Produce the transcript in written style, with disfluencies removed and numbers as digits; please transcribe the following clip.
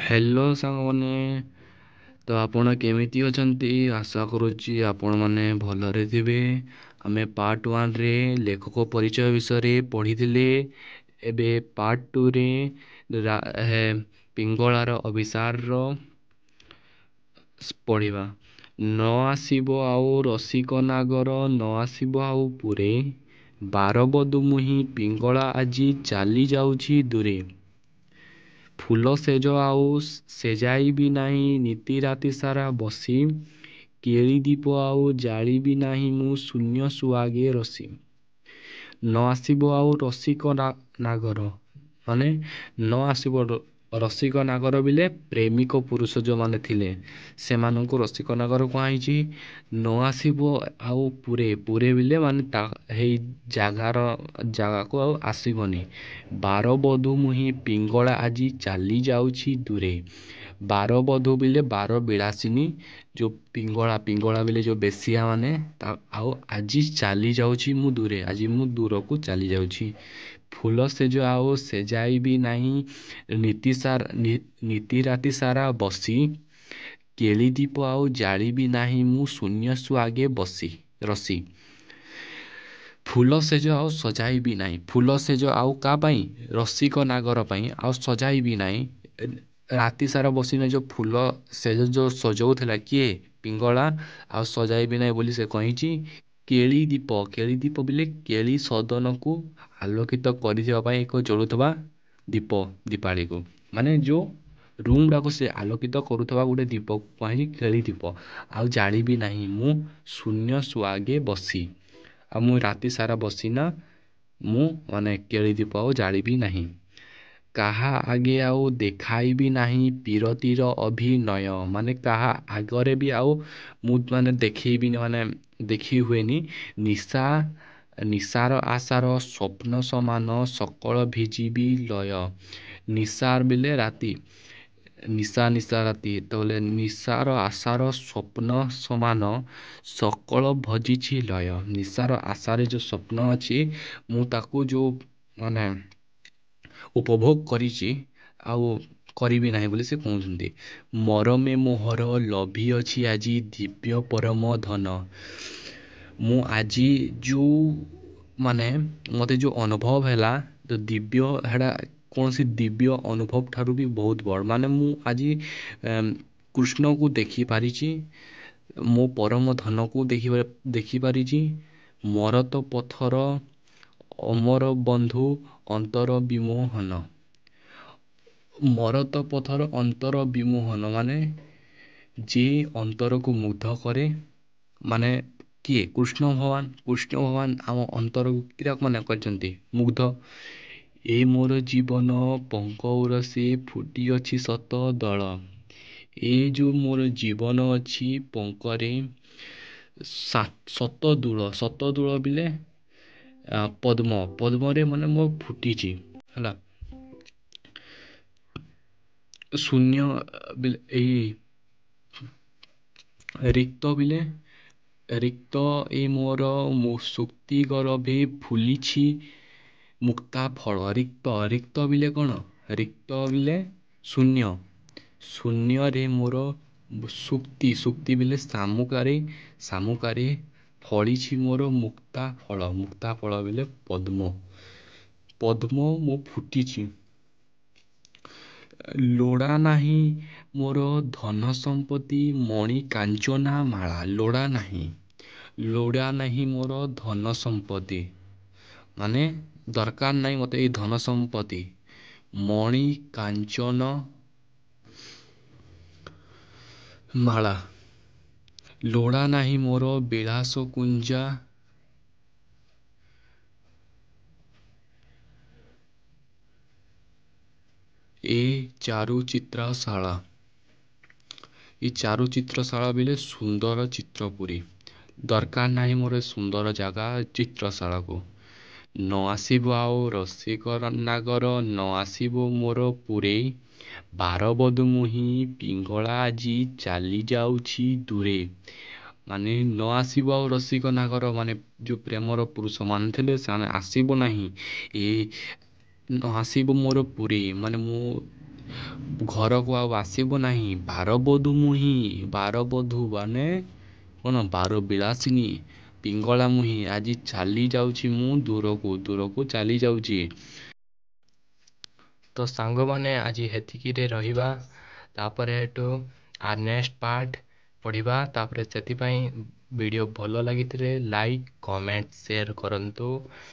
Hello ସାଙ୍ଗମାନେ, ତ ଆପଣ କେମିତି ଅଛନ୍ତି? ଆଶା କରୁଛି ଆପଣମାନେ ଭଲରେ ଥିବେ। ଆମେ ପାର୍ଟ ୱାନ୍ରେ ଲେଖକ ପରିଚୟ ବିଷୟରେ ପଢ଼ିଥିଲେ। ଏବେ ପାର୍ଟ ଟୁରେ ପିଙ୍ଗଳାର ଅଭିସାରର ପଢ଼ିବା। ନ ଆସିବ ଆଉ ରସିକ ନାଗର, ନ ଆସିବ ଆଉ ପୁରେ, ବାରବଧୂ ମୁହିଁ ପିଙ୍ଗଳା ଆଜି ଚାଲି ଯାଉଛି ଦୂରେ। ଫୁଲ ଶେଯ ଆଉ ସେଜାଇବି ନାହିଁ ନିତି ରାତି ସାରା ବସି, କେଳି ଦୀପ ଆଉ ଜାଳିବି ନାହିଁ ମୁଁ ଶୂନ୍ୟ ସୁଆଗେ ରସି। ନ ଆସିବ ଆଉ ରସିକ ନାଗର, ମାନେ ନ ଆସିବ ରସିକ ନାଗର ବିଲେ ପ୍ରେମିକ ପୁରୁଷ ଯେଉଁମାନେ ଥିଲେ ସେମାନଙ୍କୁ ରସିକ ନାଗର କୁହାହେଇଛି। ନ ଆସିବ ଆଉ ପୁରେ, ପୁରେ ବିଲେ ମାନେ ତା ହେଇ ଜାଗାର ଜାଗାକୁ ଆଉ ଆସିବନି। ବାରବଧୂ ମୁହିଁ ପିଙ୍ଗଳା ଆଜି ଚାଲି ଯାଉଛି ଦୂରେ। ବାରବଧୂ ବିଲେ ବାର ବିଳାସିନୀ, ଯେଉଁ ପିଙ୍ଗଳା, ପିଙ୍ଗଳା ବିଲେ ଯେଉଁ ବେଶିଆ ମାନେ, ଆଉ ଆଜି ଚାଲି ଯାଉଛି ମୁଁ ଦୂରେ, ଆଜି ମୁଁ ଦୂରକୁ ଚାଲି ଯାଉଛି। ଫୁଲ ସେଜ ଆଉ ସେଜାଇବି ନାହିଁ ନୀତି ସାରା, ନୀତି ରାତି ସାରା ବସି, କେଳି ଦୀପ ଆଉ ଜାଳିବି ନାହିଁ ମୁଁ ଶୂନ୍ୟ ସୁଆଗେ ବସି ରସି। ଫୁଲ ସେଜ ଆଉ ସଜାଇବି ନାହିଁ, ଫୁଲ ସେଜ ଆଉ କାହା ପାଇଁ? ରସିକ ନାଗର ପାଇଁ ଆଉ ସଜାଇବି ନାହିଁ ରାତି ସାରା ବସିନା। ଯେଉଁ ଫୁଲ ସେଜ ଯେଉଁ ସଜାଉଥିଲା କିଏ? ପିଙ୍ଗଳା, ଆଉ ସଜାଇବି ନାହିଁ ବୋଲି ସେ କହିଛି। କେଳି ଦୀପ, କେଳି ଦୀପ ବୋଲେ କେଳି ସଦନକୁ ଆଲୋକିତ କରିଥିବା ପାଇଁ ଏକ ଜଳୁଥିବା ଦୀପ, ଦୀପାଳିକୁ, ମାନେ ଯେଉଁ ରୁମ୍ଟାକୁ ସେ ଆଲୋକିତ କରୁଥିବା ଗୋଟେ ଦୀପକୁ କୁହାଯାଇଛି କେଳି ଦୀପ। ଆଉ ଜାଳିବି ନାହିଁ ମୁଁ ଶୂନ୍ୟ ସୁଆଗେ ବସି, ଆଉ ମୁଁ ରାତି ସାରା ବସିନା ମୁଁ ମାନେ କେଳି ଦୀପ ଆଉ ଜାଳିବି ନାହିଁ। କାହା ଆଗେ ଆଉ ଦେଖାଇବି ନାହିଁ ପୀରତିର ଅଭିନୟ, ମାନେ କାହା ଆଗରେ ବି ଆଉ ମୁଁ ମାନେ ଦେଖେଇବିନି, ମାନେ ଦେଖି ହୁଏନି। ନିଶା ନିଶାର ଆଶାର ସ୍ୱପ୍ନ ସମାନ ସକଳ ଭିଜିବି ଲୟ। ନିଶାର ବିଲେ ରାତି, ନିଶା ନିଶା ରାତି, ତ ନିଶାର ଆଶାର ସ୍ୱପ୍ନ ସମାନ ସକଳ ଭଜିଛି ଲୟ। ନିଶାର ଆଶାରେ ଯେଉଁ ସ୍ୱପ୍ନ ଅଛି, ମୁଁ ତାକୁ ଯେଉଁ ମାନେ ଉପଭୋଗ କରିଛି, ଆଉ କରିବି ନାହିଁ ବୋଲି ସେ କହୁଛନ୍ତି। ମରମେ ମୋହର ଲଭିଅଛି ଆଜି ଦିବ୍ୟ ପରମ ଧନ। ମୁଁ ଆଜି ଯେଉଁ ମାନେ ମୋତେ ଯେଉଁ ଅନୁଭବ ହେଲା ଦିବ୍ୟ, ହେଟା କୌଣସି ଦିବ୍ୟ ଅନୁଭବ ଠାରୁ ବି ବହୁତ ବଡ଼। ମାନେ ମୁଁ ଆଜି କୃଷ୍ଣକୁ ଦେଖିପାରିଛି, ମୋ ପରମ ଧନକୁ ଦେଖିପାରିଛି। ମରତ ପଥର ଅମର ବନ୍ଧୁ ଅନ୍ତର ବିମୋହନ। ମରତ ପଥର ଅନ୍ତର ବିମୋହନ ମାନେ ଯିଏ ଅନ୍ତରକୁ ମୁଗ୍ଧ କରେ, ମାନେ କିଏ? କୃଷ୍ଣ ଭଗବାନ। କୃଷ୍ଣ ଭଗବାନ ଆମ ଅନ୍ତରକୁ କିରା ମାନେ କରିଛନ୍ତି ମୁଗ୍ଧ। ଏ ମୋର ଜୀବନ ପଙ୍କ ଉରସେ ଫୁଟିଅଛି ସତ ଦଳ। ଏ ଯେଉଁ ମୋର ଜୀବନ ଅଛି ପଙ୍କରେ ଶତଦୁଳ, ଶତଦୁଳ ବିଲେ ପଦ୍ମ, ପଦ୍ମରେ ମାନେ ମୋ ଫୁଟିଛି ହେଲା। ଶୂନ୍ୟ ଏଇ ରିକ୍ତ ବିଲେ ରିକ୍ତ ଏ ମୋର ଶୁକ୍ତି ଗରଭେ ଫୁଲିଛି ମୁକ୍ତା ଫଳ। ରିକ୍ତ, ରିକ୍ତ ବିଲେ କ'ଣ? ରିକ୍ତ ବିଲେ ଶୂନ୍ୟ, ଶୂନ୍ୟରେ ମୋର ଶୁକ୍ତି, ଶୁକ୍ତି ବିଲେ ଶାମୁକାରେ, ଶାମୁକାରେ ଫଳିଛି ମୋର ମୁକ୍ତା ଫଳ। ମୁକ୍ତା ଫଳ ବିଲେ ପଦ୍ମ, ପଦ୍ମ ମୋ ଫୁଟିଛି। ଲୋଡ଼ା ନାହିଁ ମୋର ଧନ ସମ୍ପତ୍ତି ମଣି କାଞ୍ଚନା ମାଳା। ଲୋଡ଼ା ନାହିଁ, ଲୋଡ଼ା ନାହିଁ ମୋର ଧନ ସମ୍ପତ୍ତି, ମାନେ ଦରକାର ନାହିଁ ମୋତେ ଏଇ ଧନ ସମ୍ପତ୍ତି ମଣି କାଞ୍ଚନ ମାଳା। ଲୋଡ଼ା ନାହିଁ ମୋର ବିଳାସ କୁଞ୍ଜା ଏ ଚାରୁଚିତ୍ରଶାଳା। ଏ ଚାରୁଚିତ୍ରଶାଳା ବିଲେ ସୁନ୍ଦର ଚିତ୍ରପୁରୀ, ଦରକାର ନାହିଁ ମୋର ସୁନ୍ଦର ଜାଗା ଚିତ୍ରଶାଳାକୁ। ନ ଆସିବ ଆଉ ରସିକ ନାଗର, ନ ଆସିବ ମୋର ପୁରେ, ବାରବଧୂ ମୁହିଁ ପିଙ୍ଗଳା ଆଜି ଚାଲି ଯାଉଛି ଦୂରେ। ମାନେ ନ ଆସିବ ଆଉ ରସିକ ନାଗର, ମାନେ ଯେଉଁ ପ୍ରେମର ପୁରୁଷମାନେ ଥିଲେ ସେମାନେ ଆସିବ ନାହିଁ। ଏ ନ ଆସିବ ମୋର ପୁରୀ, ମାନେ ମୁଁ ଘରକୁ ଆଉ ଆସିବ ନାହିଁ। ବାରବଧୂ ମୁହିଁ, ବାରବଧୂ ମାନେ କ'ଣ? ବାର ବିଳାସିନୀ ପିଙ୍ଗଳା ମୁହିଁ ଆଜି ଚାଲି ଯାଉଛି ମୁଁ ଦୂରକୁ, ଦୂରକୁ ଚାଲି ଯାଉଛି। ତ ସାଙ୍ଗମାନେ, ଆଜି ହେତିକିରେ ରହିବା, ତାପରେ ହେଠୁ ନେକ୍ସଟ ପାର୍ଟ ପଢ଼ିବା ତାପରେ। ସେଥିପାଇଁ ଭିଡ଼ିଓ ଭଲ ଲାଗିଥିଲେ ଲାଇକ୍, କମେଣ୍ଟ, ସେୟାର କରନ୍ତୁ।